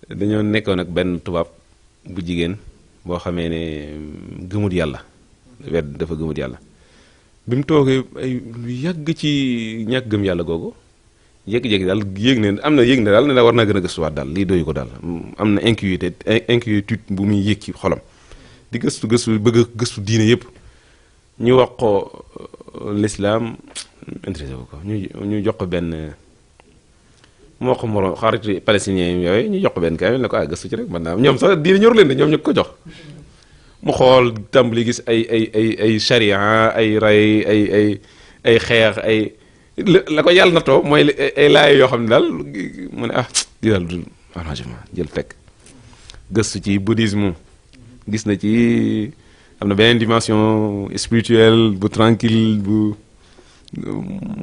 dañoo nekkoon ak benn tubaab bu jigéen boo xamee ne gëmut yàlla dafa gëmut yàlla bi mu toogee ay lu yàgg ci ñàkk gëm yàlla googu jékki-jékki daal yéeg na daal ne war naa gën a gëstuwaat daal lii doyu ko daal am na inquiétude bu muy yéeg ci xolam di gëstu bëgg a gëstu diine yëpp ñu wax ko l'islam intéressé ko ñu jox ko benn moo ko moroom xarit palestinien yooyu ñu jox ko benn kaamil ne ko gëstu ci rek man naa ñoom sax diine ñor leen de ñoom ñu ko jox mu xool tàmbali gis ay charia ay rey ay xeex ay la ko yàlla natoo mooy ay laay yoo xam ne daal mu ne di daal du arrangement jël teg gëstu ci bouddhisme gis na ci am na beneen dimension spirituelle bu tranquille bu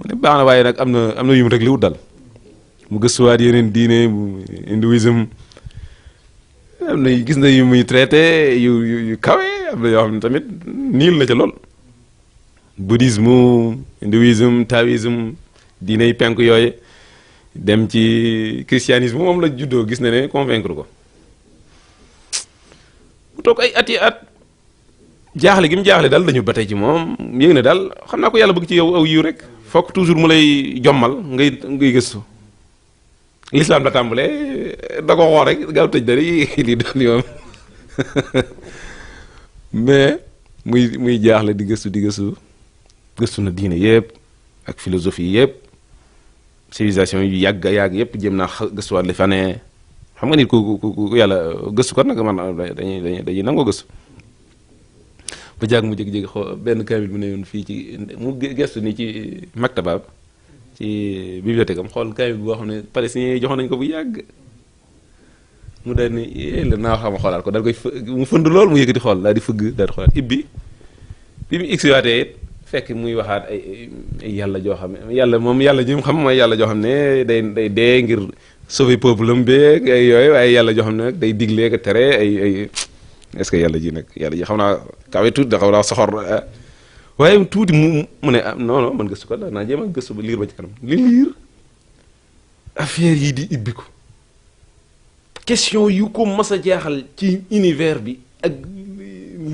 ne baax na waaye nag am na yu mu rek li wut dal mu gëstuwaat yeneen diine bu hindouisme am na gis na yu muy traité yu kawe am na yoo xam ne tamit niil na ca lool bouddhisme hindouisme taoïsme diine yi penk yooyu dem ci christianisme moom la juddoo gis na ne convaincre ko mu toog ay at yi at jaaxle gi mu jaaxle daal dañu batee ci moom yëg ne daal xam naa ko yàlla bëgg ci yow aw yiw rek fokk toujours mu lay jommal ngay gëstu l'islam la tàmbalee da ko xool rek gaaw tëj dari lii doon yoom mais muy jaaxle di gëstu na diine yëpp ak philosophie yëpp civilisation yu yàgg yëpp jéem naa gëstuwaat li fa ne xam nga nit ku yàlla gëstu ko nag man dañuy nangoo gëstu ba jàgg mu jékki-jékki xool benn kaamil bu ne yoon fii ci mu gëstu ni ci maktabaab ci bibliothèque am xool kaamil boo xam ne palestiniens yi joxoon nañu ko bu yàgg mu daal ni la naa xam xoolaat ko daal koy mu fënd lool mu yëkkati xool daal di fëgg daal di xoolaat ibbi bi mu egsiwaatee it fekk muy waxaat ay yàlla joo xam ne yàlla ji mu xam mooy yàlla joo xam ne day dee ngir sauver peuple am beeg ay yooyu waaye yàlla joo xam ne nag day diglee ko tere ay est-ce que yàlla ji xam naa kawe tuuti da xaw naa soxor waaye tuuti mu ne non man gëstu ko naa jéem a gëstu ba liir ba ci kanam li liir affaire yi di ibbi ko question yu ko mas a jaaxal ci univers bi ak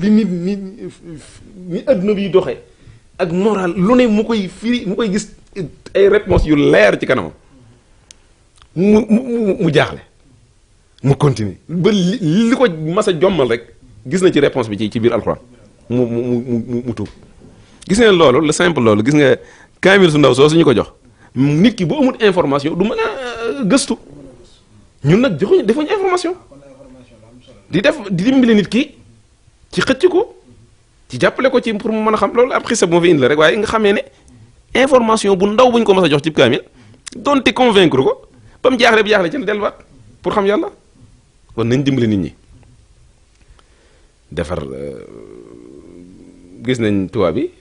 li ni adduna bi doxee ak moral lu ne mu koy firi mu koy gis ay réponses yu leer ci kanam mu jaaxle mu continuer ba li ko mas a jommal rek gis na ci réponse bi ci biir alxuraan mu tuub gis ngeen loolu le simple loolu gis nga kaamil su ndaw soo suñu ko jox nit ki bu amul information du mën a gëstu ñun nag defuñu information di dimbali nit ki ci xëcc ko ci jàppale ko ci pour mu mën a xam loolu ab xisa bu ma fi indi la rek waaye nga xamee ne information bu ndaw bu ñu ko mas a jox ci kaamil donte convaincre ko ba mu jaaxle ci la delluwaat pour xam yàlla kon nañ dimbali nit ñi defar gis nañ tubaab bi